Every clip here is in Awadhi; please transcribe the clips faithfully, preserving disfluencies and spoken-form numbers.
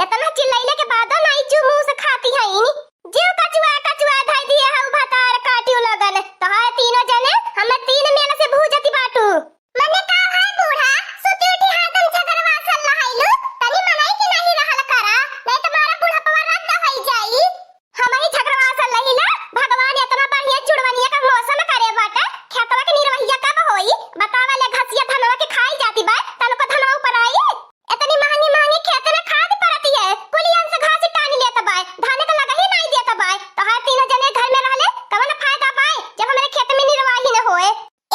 एतना चिल्लइले के बादो नाई चू मुँह से खाती हईन। जिउ कचुआ कचुआ धइ दिहे हउ भतार काटिउ लोगन। तोहरे तीनों जने हमें तीन मेल से भूजति बाटू। मने का है बूढ़ा, सुती उठी हरदम झगड़वा सल लहइलू, तनी मनई के नहीं रहल करा, नहीं तो मारा बुढ़ापवा रद्द होइ जाई। हमही झगड़वा सल लहिला, भगवान एतना बढ़िया चुड़वनिया का मौसम करे बाटे, खेतवा के निरवहिया कब होई? बतावा ले घसिया धनवा के खाई जाती बा, तनको धनवा ऊपर आई? एतनी महंगी महंगी खेत में खाद परती है, कुलियन से घास टानी लेत बा, धान के लगही नाई देत बा, तोहार तीनों जने घर में रहले कवन फायदा बा, जब हमरे खेत में निरवाही न होए?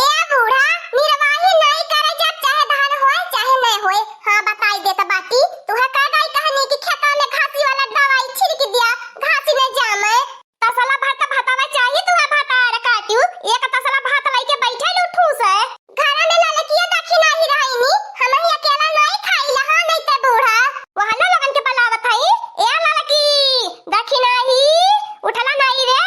ए बूढ़ा, निरवाही नाई करे जब चाहे धान होए चाहे नहीं होए। हाँ, बताई देत बाटी, तुहे कह दाई कहनी कि खेतवा में घासी वाला दवाई छिड़क दिया, घासी न जामे। तसला भर त भातवा चाही तुहे भतार काटिउ, एक तसला भात लइके बैठे लू ठूस है। घर में ललकिया दखिनाही रहइनी, हमही अकेला नाई खाइला, हाँ नहीं ते बूढ़ा। वहला लोगन के बलावत हई, ए ललकी, दखिनाही, उठला नाई रे,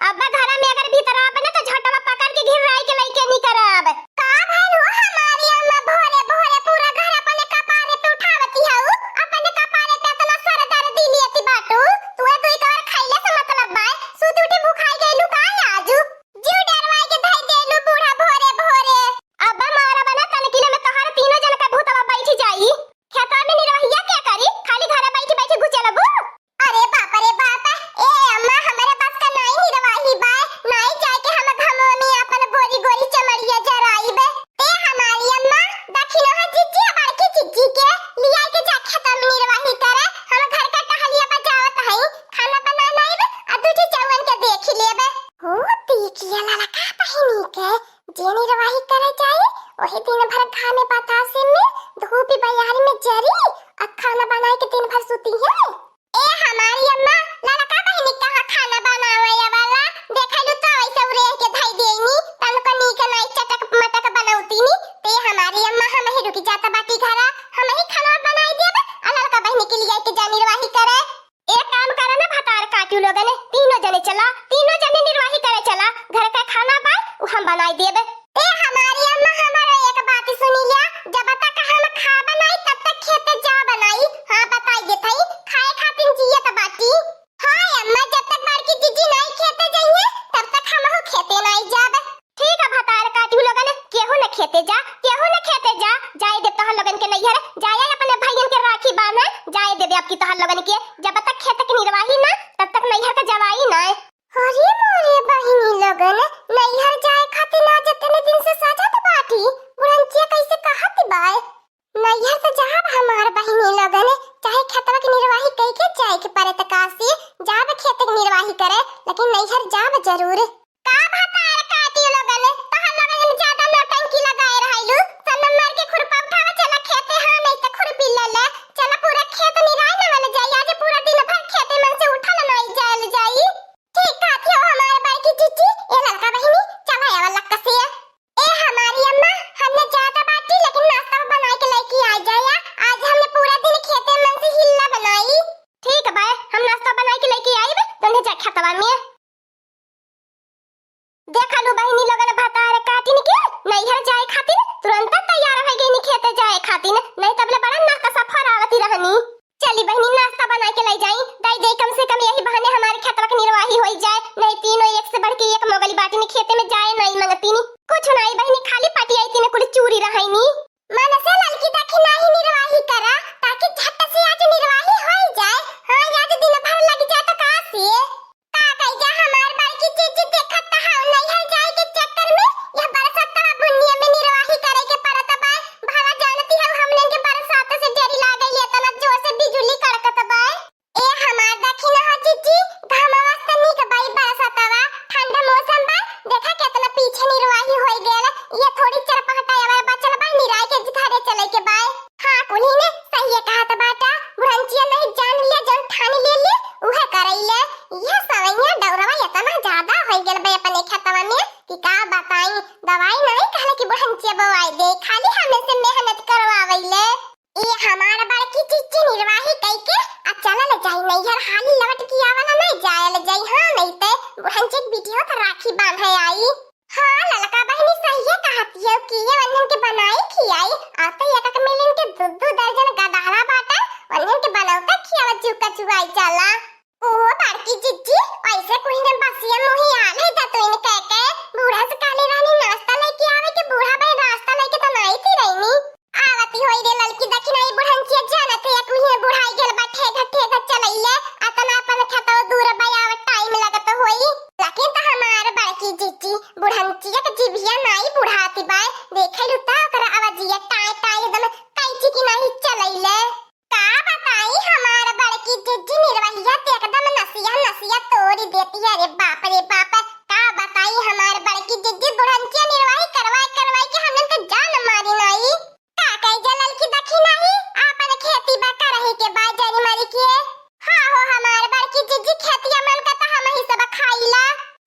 अब घर में अगर भीतर आबे न त झोटवा पकड़ के घिर्राई के लइके निकरब। का भइल हो हमारी अम्मा, भोरे भोरे पूरा घर अपने कपारे पे उठावती हऊ, अपने कपारे पे इतना सर दर्द लेती बाटू, तुहे दुई कवर खइले से मतलब बाय, सूत उठी भुखाई गइलू का आजू? जीव डरवाई के धई देलू बूढ़ा भोरे भोरे। अब मारा बना तनकिले में तोहार तीनों जन का भूतवा बैठी जाई। खेतवा में निरवहिया के करी, खाली घरे बैठी बैठी गुचलबू। अरे बाप रे बाप, ए अम्मा, हमरे बस का नाई निरवाही बा, नाई जाए के हम घमवा में अपन गोरी गोरी चमड़िया जराइब। ए हमारी अम्मा, दखिनहा जिज्जी, बड़की जिज्जी के लिया के जा खेतवा में निरवाही करे, हम घर का टहलिया बजावत हई, खाना बना नाइब, आ दूठी चौवन के देखी लेब। हो, देखिया ललका बहिनी के, जे निरवाही करे जाई, वही दिन भर घामे बतासे में, धूप बयारी में जरी, आ खाना बनाए के दिन भर सुती है। ए हमारी अम्मा, ललका बहिनी कहाँ खाना बनावे वाला? देखलू तो ऐसे उरेह के धई देनी, तनको नीक नाई चटक मटक बनौती नी। ते हमारी अम्मा, हम ही रुक जात बाटी घरा, हम ही खाना बनाई देब, आ ललका बहिनी के लिए के जा निरवाही करे। एक काम करे ना भतार काटू लोगन, तीनों जने चला, तीनों जने निरवाही करे चला, घर का खाना बा, उ हम बनाई देब। ए हमारी अम्मा, हमार एक बात सुनी लिया, जब तक हम खाब नाई, तब तक खेते जाब नाई। हाँ, बताई देत हई, खाए खातिर जियत बाटी। हाँ अम्मा, जब तक बड़की जिज्जी नाई खेते जइहे, तब तक हमहू खेते नाई जाब। ठीक है, भतार काटू लोगन, केहू न खेते जा, केहू न खेते जा, जाए दे तोहर लोगन के नैहर, जाए अपने भइयन के राखी बांधे, जाए देबे अब की तोहर लोगन के, जब तक खेत के निरवाही ना, तब तक नैहर के जवाई ना। अरे मोरे बहिनी लोगन, नैहर जाए खातिर ना जतने दिन से सजत बाटी, बुढ़ंचिया कैसे कहत बाय? नैहर से जाब हमार बहिनी लोगन, चाहे खेतवा के निरवाही कई के जाए के पड़े त काशी, जाब खेत के निरवाही करे, लेकिन नैहर जाब जरूर। का भतार काटी लोगन, तोहर लोगन हम ज्यादा नौटंकी लगाए रहलू, सन नंबर के खुरपा उठावे चला खेते, हाँ नहीं त खुरपी ले ले, चला पूरा खेत निराई न वाले जाई, आज पूरा दिन भर खेते मन से उठल नहीं जायल जाई। ठीक कहत हो हमार बड़की जिज्जी, ए ललका बहिनी, चला आवा लक्का से। ए हमारी अम्मा, हमने जाता बाटी, लेकिन नाश्ता बनाए के लेके आ जाया। आज हमने पूरा दिन खेते मन से हिल्ला बनाई। ठीक बा, हम नाश्ता बनाए के लेके आइब, तुमने जा खेतवा में। देखा लू बहिनी लोगन भतार काटिन के नैहर जाए खातिर तुरंत तैयार हो गई खेते जाए खातिर, नहीं तबले बड़ा नाक सफर आवती रहनी। चली बहिनी, नाश्ता बना के ले जाई, दई दे, कम से कम यही बहाने हमारे खेतवा के निर्वाही होई जाए, नहीं तीनों एक से बढ़ के एक मोगली बाटी में खेते में जाए नहीं मंगती नी। कुछ नहीं बहिनी, खाली पटियाई तीन कुल चूरी रहाई नी। मन से ललकी दखिनाही निर्वाही करा, ताकि झट से आज निर्वाही होई जाए। हाँ, आज दिन भर लग जाए तो का से? का कही जा हमार बड़की चीची, देखत त हऊ नैहर जाए के चक्कर में यह बरसत तवा बुनिया में निर्वाही करे के पड़त बा। भला जानती हऊ हमने के बरसात से डरी लागल, इतना जोर से बिजुली कड़कत बा। ए हमार दखिनहा चीची, घमवा से नीक बाई बरसतवा, ठंडा मौसम बा, देखा केतना पीछे निर्वाही होई गयल, ये थोड़ी चरपहटा एवा बचल बा, निराई के घरे चले के बा। हाँ, कुल्ही ने सहिए कहत बाटा, बुढ़ंचिया नहीं जान लिया, जौन ठान ले ले, उहे करैले। यह सवैया डौरवा इतना ज्यादा हो गइल बे अपने खेतवा में कि का बताई। दवाई नहीं कहले कि बुढ़ंचिया बोआई दे, खाली हमें से मेहनत करवावैले। ए हमार बड़की चिच्ची निर्वाही कइके आ चलल जाई नैहर, हाली लौट के आवल नहीं जायल जाई। हाँ, नहीं ते बुढ़ंचिया के बिटिया तो राखी बांधे आई। हाँ, ललका बहिनी सहिए कहतियो कि ये वन्हन के बनाई खियाई, आ तो एक एक मिलिन के दू दू दर्जन गदहरा बाटा, वन्हन के बनौते खियावे चुआई जाला। ओहो बड़की जिज्जी, ऐसे कुही ने बसिया मोही आल है त तू इनके के बूढ़ा से कहले रहनी नाश्ता लेके आवे के, बूढ़ा भाई रास्ता लेके त नाई ती रहनी। आवती होई रे ललकी दखिनाही बुढ़नचिया, जानत है कुही बुढ़ाई गेल बा, ठेघा ठेघा चलैले, अतना अपन खेतवा दूर बा, आवे टाइम लगत होई। लेकिन त हमार बड़की जिज्जी बुढ़नचिया के जिभिया नाई बुढ़ाती बाय, देखे लू त ओकरा आवाजिया टाय टाय एकदम कैंची की नाई चलैले। का बताई हमार बड़की जिज्जी निरवहिया त एकदम नसिया नसिया तोड़ी देती है। अरे बाप रे बाप, का बताई हमार बड़की जिज्जी बुढ़नचिया निरवाही करवाई करवाई के हमन के जान मारी नाई। का कही जा ललकी दखिनाही, आपन खेती बा करही के बा जरी मरी के। हाँ हो हमार बड़की जिज्जी खेतिया मन का त हम ही सब खाईला।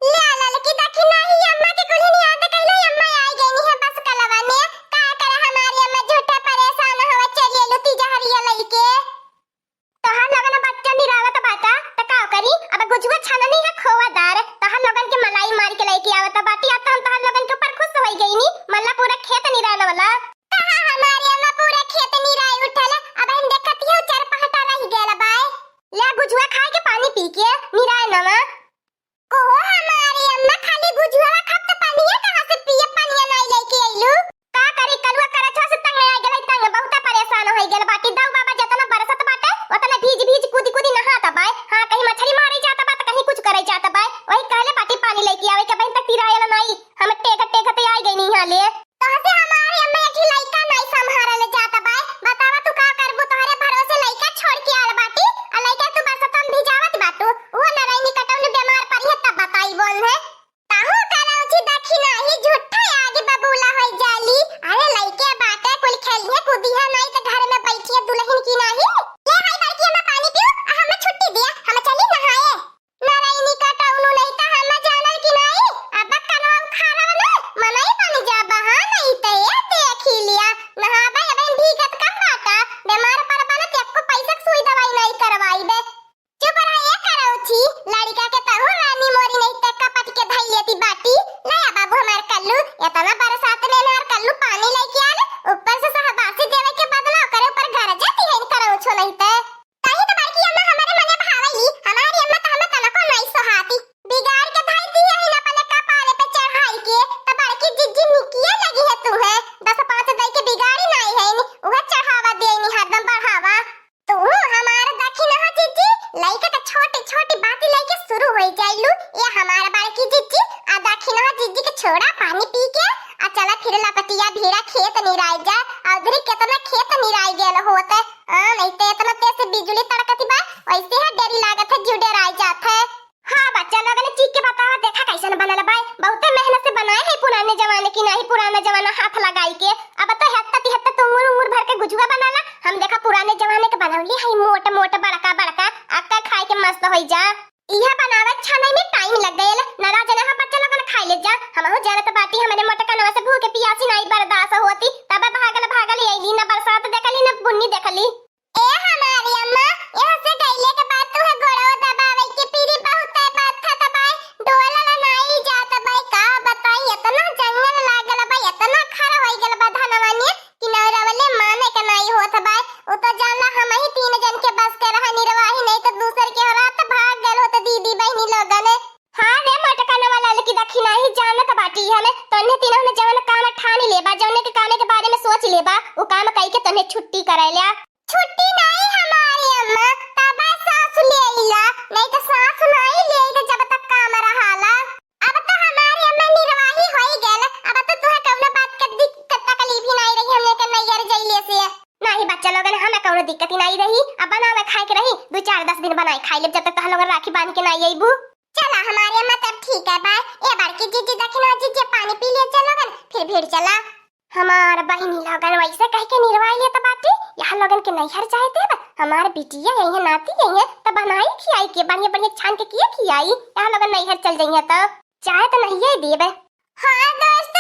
ले ललकी दखिनाही अम्मा के कुल्हिन याद कैले अम्मा आई गईनी है बस कलवा में। का करे हमारी अम्मा झूठा परेशान होवे चलिए लुती जहरिया लइके। तोहार लोगन बच्चा निरावत बाटा, त का करी? अब गुजुआ छाननी है खोवादार, तोहार लोगन के मलाई मार के लइके आवत बाटी, अब त हम तोहार लोगन के ऊपर खुश होई गईनी, मल्ला पूरा खेत निरान वाला। कहा हमारी अम्मा पूरा खेत निराई उठल, अब हम देखत ही चार पहटा रह गेल बाय। ले गुजुआ खाए के पानी पी के निराय नवा। ओहो हमारी अम्मा, खाली गुजुआ खाब त पनिया कहाँ से पिए, पनिया नाई लेके अइलू। का करी, कलुआ करछवा से तंग आ गेलै, तंग, बहुते परेशान होइ गेल बाटी। दाऊ बाबा जतना बरसत बाटे, ओतना भीज भीज कूदी कूदी नहात बाय। हाँ, कहीं मछरी मारे जात बा त कहीं कुछ करे जात बाय। वही कहले बाटी पानी लेके आवे के, बहिन तक तिरायल नाई, हम टेक टेक ते आई गई नहीं ले। तोहसे हमारी अम्मा एक लइका नाई संभारल जात बाय। बतावा तू का करबू, तोहरे भरोसे लइका छोड़ के आल बाटी, आ लइका तू बरसत में भिजावत बाटू। वो नरैनी कटौनी बीमार पड़ी है तब बताई बोल है। ताहू करौची दखिनाही झूठा आगे बबूला होई जाली। अरे लइके बाटे कुल खेलिहे कूदिहे नाई त घर में बैठिए दुल्हन की नाही। ले हाय बड़की अम्मा पानी पियो, आ हमें छुट्टी दिया, हम चली नहाए। नरैनी कटौनू नहीं त हम जानल की नाही। अब कनवा उखाड़ब ना, मनई बन जाबा, हाँ नहीं त ये देखी लिया। नहाबे अबे भीगत कम बाटा, बीमार पड़बा ना त एको पैसा के सुई दवाई नहीं करवाई बे। चुप रह, ए करौछी, लड़िका के तहु रानी मोरी नहीं त कपट के धई लेती बाटी। ले आ बाबू हमार कल्लू, एतना बरसात में हमार कल्लू पानी लेके आल, ऊपर से सहबासी देवे के बदला ओकरे ऊपर गरजती है करौछो नहीं त। कहीं तो बड़की अम्मा हमारे मने भावली, हमारी अम्मा तो हमें तनको नहीं सोहाती। बिगाड़ के धई दी है ना पहले कपारे पे चढ़ाई के, तो बड़की जिज्जी निकिया लगी है तू है, दस पाँच दई के बिगाड़ी नहीं है नी, उहे चढ़ावा दे नी हरदम बढ़ावा। तू हमार दखिनहा जिज्जी, लइका के छोटी छोटी बाती लइके शुरू होई जाइलू। ए हमार बड़की जिज्जी, आ दखिनहा जिज्जी के छोड़ा पानी पी के, आ चला फिर लपटिया भीड़ा खेत निराई जा। आ उधरी केतना खेत निराई गेल होत। आ, नहीं ते एतना तेज से बिजुली तड़कती बा, वैसे है डरी लागत है, जीव डराई जात है। हाँ बच्चा लोगन, चीख के बतावा, देखा कैसन बनल बाय। बहुते मेहनत से बनाए है पुराने जमाने की, नाही पुराना जमाना हाथ लगाई के। अब तो हेत्ता तिहत्ता तुंगुर उंगुर भर के गुजुआ बनाला। हम देखा पुराने जमाने के बनौली है, मोट मोट बड़का बड़का, अक्का खाए के मस्त होई जा। इहे बनावे छाने में टाइम लग गयल। नाराज न हो बच्चा लोगन, खाई ले जा। हमहू जानत बाटी हमरे मोटकनवा से भूख पियासी नाई बर्दाश्त होती, तब भागल भागल अइली, न बरसात देखली न बुन्नी देखली। ए हमारी अम्मा, यहाँ से गइले के बाद तू है गोड़वा दबावे के पीरी बहुत है, माथा दबाए, डोलल नाई जात बाई, का बताई, इतना जंगल लागल बा, इतना खर होई गल बा धनवानिया कि नौरवले माने के नाई होत बाय। उ तो जानला हम ही तीन जन के बस के रहा निरवाही, नहीं तो दूसर के हो रात भाग गल होत दीदी बहनी लोगन। हाँ रे मोटकन वाला लड़की दखिनाही जानत बाटी हमें, तन्ने तीनों ने जवन काम ठानी लेबा, जवने के कामे के बारे में सोच लेबा, उ काम कई के तन्ने छुट्टी करे ल्या। छुट्टी नाई हमारी अम्मा, तबे सास ले आइला, नहीं तो सास नाई ले आइला जब तक काम रहाला। अब तो हमारी अम्मा निर्वाही होई गल, अब तो तुहे कौनो बात के दिक्कत तकलीफ ही नाई रही हमने के नैयर जइले से। नाही बच्चा लोगन, हमें कौनो दिक्कत ही नाई रही। अब बनावे खाए के रही, दो चार दस दिन बनाए खाई लेब, जब तक तोहर लोगन राखी बांध के नाई अइबू। चला हमारी अम्मा, तब ठीक है, बाय। ए बड़की जिज्जी, दखिना जिज्जी, पानी पी ले चल लोगन, फिर भीड़ चला। हमार बहिनी लोगन वैसे कह के निरवाई लेत बाटी, यहाँ लोगन के नैहर जाए देब, हमार बिटिया यही नाती यही त बनाई खियाई के, बढ़िया बढ़िया छान के किए खियाई, यहाँ लोगन नैहर चल जइहे त चाहे त नहीं देब। हाँ दोस्त,